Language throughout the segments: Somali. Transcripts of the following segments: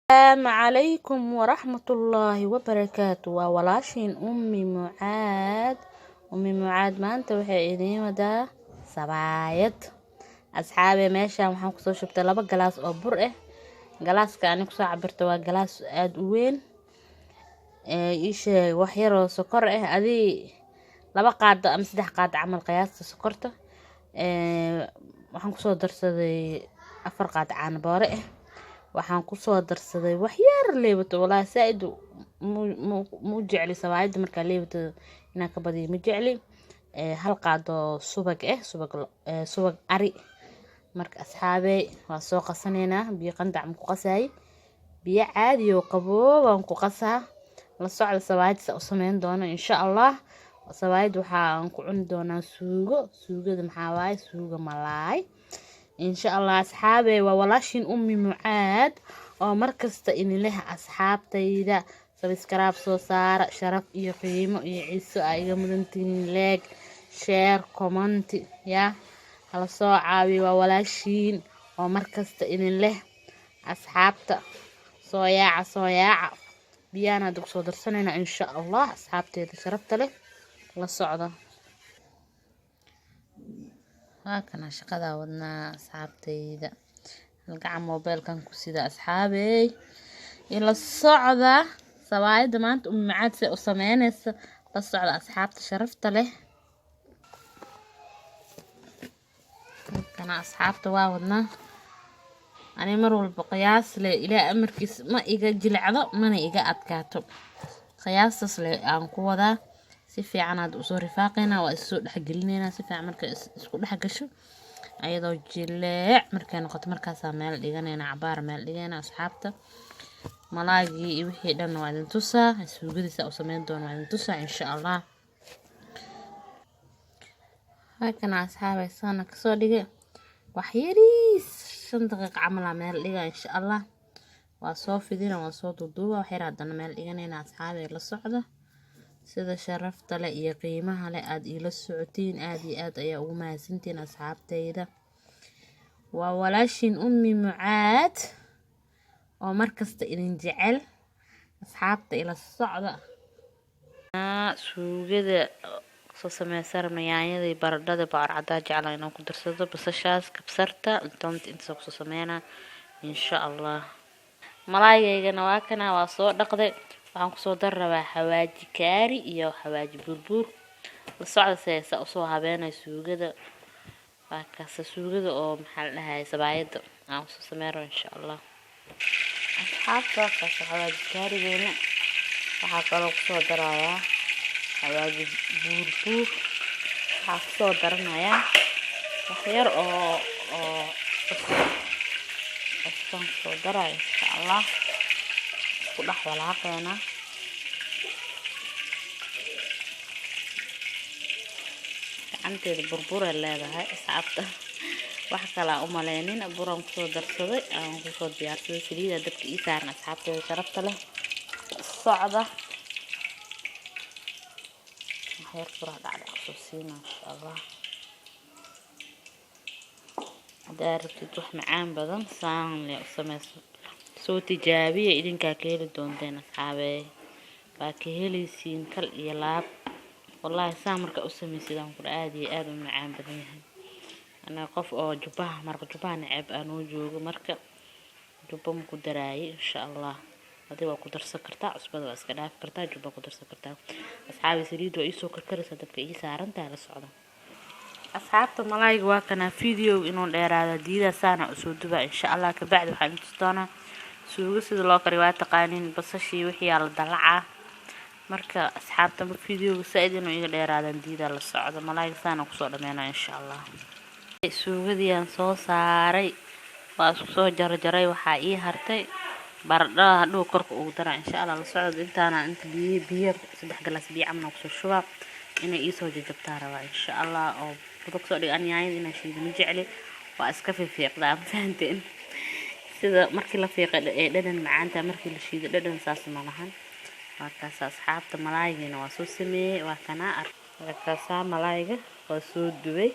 Asalaamu calaykum waraxmatullaahi wabarakaatu. Waa walaashiin Ummi Mucaad. Ummi Mucaad maanta waxay idiin wadaa sabaayad. Asxaabe, meeshaan waxaan kusoo shubtay 2 galaas oo bur ah. Galaaska ani kusoo cabirta waa galaas aada u weyn. Ii sheeg, wax yaroo sokor ah, adii 2 qaado ama 3 qaado camal qiyaasta sokorta. Waxaan kusoo darsaday 4 qaado caano boore ah. Waxaan kusoo darsaday wax yar leebato. Walaahi saa-id mu jecli sabaayadda markaa leebato inaan ka badiyo ma jecli. 1 qaado subag ah, subag ari. Marka asxaabey, waa soo qasanaynaa. Biyo qandac ma ku qasaayay, biyo caadi oo qaboob aan ku qasaa. La socda sabaayad sa u sameyn doono insha Allah. Sabaayad waxaan ku cuni doonaa suugo. Suugada maxaa waaye? Suugo malaay insha Allah. Asxaabe, waa walaashiin Ummi Mucaad oo markasta idin leh: asxaabtayda, subscribe soo saara. Sharaf iyo qiimo iyo ciso aa iga mudantihiin. Like, share, comment yaa hala soo caawiyo. Waa walaashiin oo markasta idin leh: asxaabta, soo yaaca, soo yaaca. Biyaan hadda kusoo darsanayna insha Allah. Asxaabteeda sharafta leh, la socda. Waa kana shaqadaa wadnaa, asxaabtayda. Halgacan moobeelkan ku sida. Asxaabey, ila socda sabaayadda maanta Ummi Mucaad say u sameynaysa. La socda, asxaabta sharafta leh. Kana asxaabta waa wadnaa. Ani mar walba qiyaas leh, ilaa amarkiis ma iga jilicdo mana iga adkaato. Qiyaastaas leh aan ku wadaa. Si fiican aad usoo rifaaqaynaa, waa issoo dhexgelinaynaa si fiican. Marka isku dhex gasho, ayadoo jileec markay noqoto, markaasaa meel dhiganayna, cabaar meel dhigayna. Asxaabta, malaagii iyo wixii dhan waa idin tusaa. Suugadiisa u sameyn doono waa idin tusaa insha Allah. Halkana asxaabay saana kasoo dhigay. Wax yariis, 5 daqiiqo camal aa meel dhiga insha Allah. Waa soo fidina, waa soo duuduuba, wax yar haddana meel dhiganayna. Asxaabay, la socda. Sida sharafta leh iyo qiimaha leh aada iila socotiin, aada iyo aad ayaa ugu mahadsantihiin, asxaabtayda. Waa walaashiin Ummi Mucaad oo markasta idin jecel. Asxaabta, ila socda. Suugada soo sameysan rabna: yaanyada iyo baradhada, bocor caddaa jecla inaan ku darsado, basashaas, kabsarta, toonta, intaas kusoo sameynaa insha Allah. Malaayaygana waa kana, waa soo dhaqday. Waxaan kusoo dari rabaa xawaaji kaari iyo xawaaji buurbuur. La socda seesa usoo habeenay suugada. Waa kaasa suugada oo maxaa la dhahay, sabaayada aan usoo sameyn rabo insha Allah. Asxaabta, waa kaasa xawaaji kaarigeena. Waxaa kaloo kusoo darayaa xawaaji buurbuur. Waxaa kusoo daranayaa wax yar oo cusbo. Cusbaan kusoo daraya insha Allah. Isku dhex walaaqeynaa. Gacanteeda burburay leedahay, asxaabta. Wax kale aan u maleynin, buraan kusoo darsaday, aan kusoo diyaarsaday. Saliida dabka ii saaran. Asxaabteeda sharafta leh, socda. Wax yar buraa dhacdhac kusoo siina insha Allah. Haddaa rabtid wax macaan badan, saan le u sameyso. Soo tijaabiya, idinkaa ka heli doonteen. Asxaabee, waa ka helaysiin kal iyo laab wallaahi. Saa marka u sameysid aan kula, aada iyo aada u macaan badan yahay. Anaga qof oo jubbaha, maraq jubbaha neceb aa noo joogo, marka jubbo ma ku daraayay insha Allah. Adiga waa ku darsan kartaa cusbada, waa iska dhaafi kartaa, jubba ku darsan kartaa. Asxaabi, saliid waa iisoo karkaraysaa, dabka ii saarantahay. La socda, asxaabta. Malaayga waa kanaa. Video inuu dheeraada diidaa, saana usoo dubaa insha Allah. Kabacdi waxaan idin tusi doonaa suugo sida loo kariyo. Waa taqaaniin, basashii wixii aa la dalacaa. Marka asxaabta, videoga saa-id inuu iga dheeraadaan diidaa. La socdo, malaayga saana kusoo dhameynaa insha Allah. Suugadii aan soo saaray waa isku soo jarjaray. Waxaa ii hartay baradhada, hadhow korka ugu daraa insha Allah. La socdo. Intaana inta biyo, biyo 3 galaas biyo camal kusoo shubaa. Inay iisoo jajabtaa rabaa insha Allah, oo budo kusoo dhig. An yaanyada inaan shiido ma jecli, waa iska fiifiiqdaa, ma fahanteen? Sida markii la fiiqay ee dhadhan macaanta, markii la shiido dhadhan saas ma lahan. Waa kaasa, asxaabta. Malaaygiina waa soo sameeyey, waa kanaa. Waa kaasaa, malaayga waa soo dubay.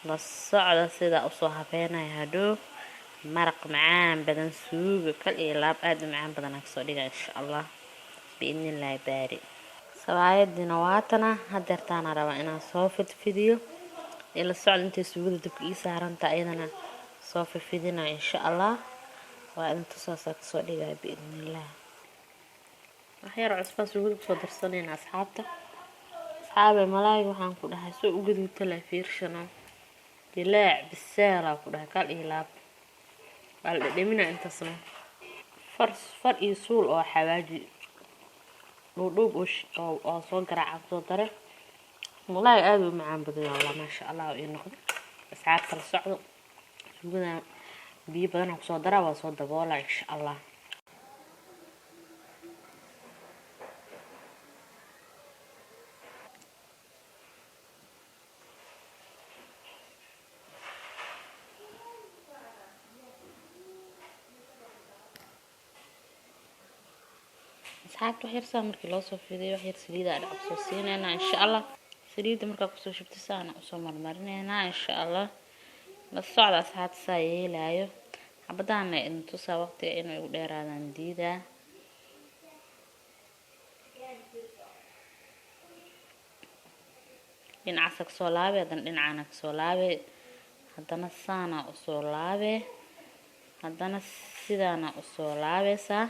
La socda sida usoo habeenaya hadhow. Maraq macaan badan, suugo kal iyo laab aada u macaan badan aan kasoo dhigaa insha Allah biidnillaahi baari. Sabaayadiina waatana hadeertaana rabaa inaan soo fidfidiyo. Ila socda intay suugada dabka ii saaranta, ayadana soo fidfidina insha Allah. Waa idin tusaasaa kasoo dhigaya biidnillah. Waxyar cusbaa suugada kusoo darsanayna asxaabta. Asxaabe, malaayga waxaan ku dhahay soo u gaduuta leh, fiirshano dilaac biseelaa ku dhahay, kal iyo laab waa la dhadhaminaa. Intaasna far far iyo suul oo xawaaji dhuudhuub oo soo garaaca kusoo daray. Malaay aada u macaan badan wallah, maasha Allah ii noqday. Asxaabta la socdo, suugada biyo badan aan kusoo daraa, waa soo daboolaa insha Allah. Asxaabta, wax yar saa markii loo soo fidiyo, wax yar saliida dhac kusoo siineynaa insha Allah. Saliidda markaa kusoo shubta, saana usoo marmarineynaa insha Allah. La socda asxaabta saa yeelaayo. Xabadaana idin tusaa, waqtiga inuu igu dheeraadaan diidaa. Dhinacaasa kasoo laabay, haddana dhinacaana kasoo laabay, haddana saana usoo laabay, haddana sidaana usoo laabaysaa.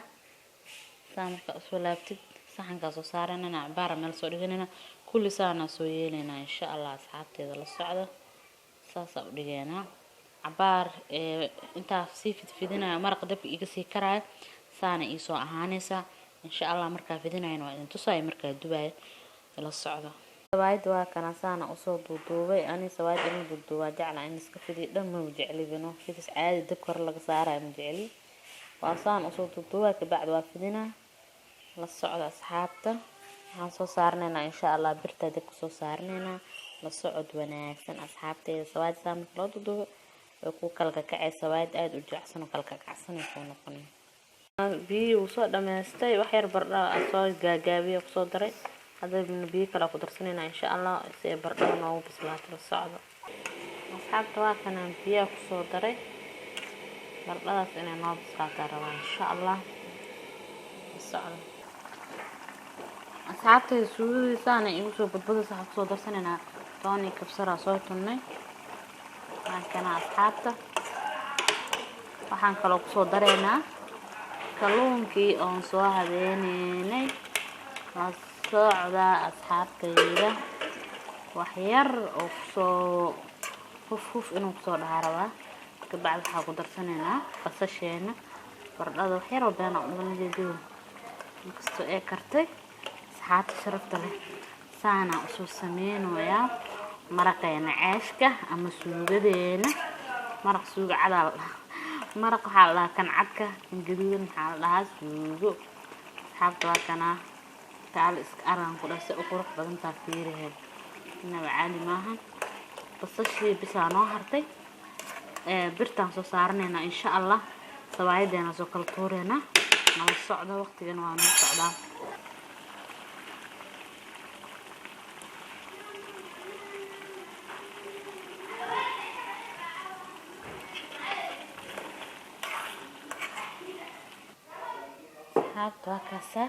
Saa markaa usoo laabtid, saxankaa soo saaranayna, cabaara meel soo dhiganayna, kulli saana soo yeelaynaa insha Allah. Asxaabteeda la socdo, saasaa u dhigeynaa. Cabaar intaa sii fidfidinayo, maraqa dabka iga sii karaayo, saana iisoo ahaanaysaa insha Allah. Markaa fidinayana waa idin tusaayo, markaa dubaayo ila socdo. Sawaayadda waa kana, saana usoo duuduubay. Ani sawaayad inuu duuduubaa jeclaa, in iska fidiyo dhan ma jeclibino. Fidis caadi dabka hore laga saarayo ma jecli. Waa saan usoo duuduubaa, kabacdi waa fidinaa. La socda asxaabta, waxaan soo saaranaynaa insha Allah, birtaa dabka soo saaranaynaa. La socod wanaagsan asxaabteeda. Sawaayad saa marka loo duuduubo way ku kala kakacay, sawaayad aada u jilicsan oo kala kakacsan ay kuu noqonay. Biyihii wuu soo dhamaystay, wax yar bardha soo gaagaabiya kusoo daray. Haddana biyo kale ku darsanaynaa insha Allah si ay bardhada noogu bislaato. La socdo asxaabta, waa kanaan biyaha kusoo daray. Bardhadaas inay noo bislaataa rabaa insha Allah. La socdo asxaabtayda, suugadiisaana igu soo badbadaysa. Waxaan kusoo darsanaynaa toon iyo kabsaraa soo tunnay, waa kana asxaabta. Waxaan kaloo kusoo dareynaa kalluunkii oon soo habeeneynay. La socdaa asxaabtayda, wax yar oo kusoo huf huf inuu kusoo dhahaa rabaa. Kabacdi waxaa ku darsanaynaa basasheena, bardhada wax yar oo beena udhamajeediyo inkastoo ee kartay. Asxaabta sharafta leh, saana usoo sameynayaa maraqeena ceeshka ama suugadeena. Maraq suugo cadaa la dhahaa, maraq waxaa la dhahaa kan cadka, kan gaduudan waxaa la dhahaa suugo. Asxaabta, waa kanaa, kaali iska araan ku dhah, si u qurux badantaa fiiriheed, inaba caadi maaha. Basashii bisaa noo hartay, birtaan soo saaranaynaa insha Allah. Sabaayadeena soo kala tuureynaa. Nala socda, waqtigana waa noo socdaa. Asxaabta, waa kaasaa,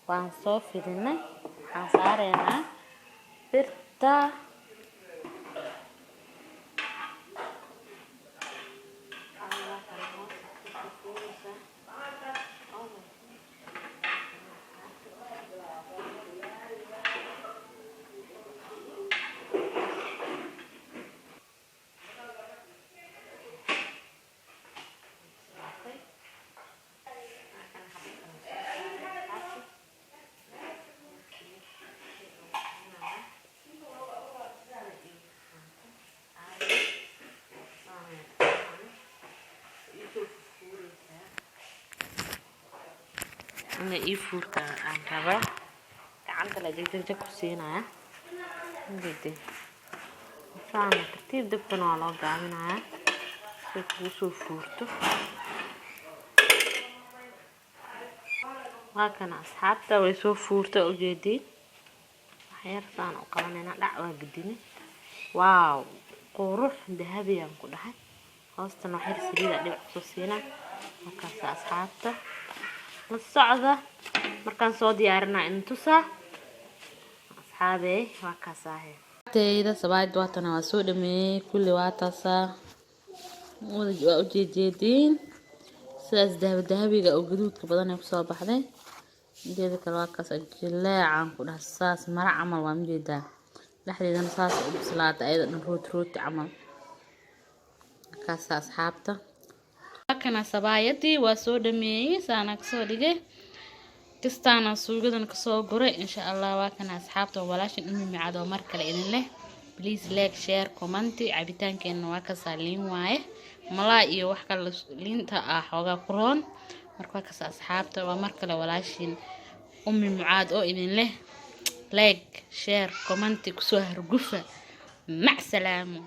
waan soo fidinay, waxaan saareynaa birta. Ina ii fuurta aan rabaa, gacanta la jagjag ku siinaya ujeedin. Saana tartiib, dabkana waa loo gaabinayaa si kugu soo fuurto. Waa kana asxaabta, way soo fuurta ujeediin. Waxyar saan u qabanayna, dhac, waa gedine. Waaw, qurux dahabiyaan ku dhahay. Hoostana wax yar saliida dhibic kusoo siina. Markaas asxaabta la socda, markaan soo diyaarinaa in tusaa. Asxaabey, waa kaasaahe teyda sabaayad waatana, waa soo dhameeyey kulli, waa taasaa, waa ujeejeediin sidaas dahab dahabiga oo gaduudka badan ee kusoo baxday. Inteeda kale waa kaas, jileecaan ku dhaha, saas mara camal waa majeedaa. Dhexdeedana saas u bislaatay, ayada dhan rooti rooti camal. Kaasa asxaabta, kana sabaayadii waa soo dhameeyey, saana kasoo dhigay, kastaana suugadan kasoo guray, insha Allah. Waa kana asxaabta, walaashin Umi Mucaad oo mar kale idin leh: please like, share, comment. Cabitaankeena waa kasaa, liin waaye, malaa iyo wax kale, liinta ah xoogaa ku roon. Marka waa kasa asxaabta, waa mar kale walaashin Umi Mucaad oo idin leh: like, share, comment, kusoo hargufa. Mac salaamo.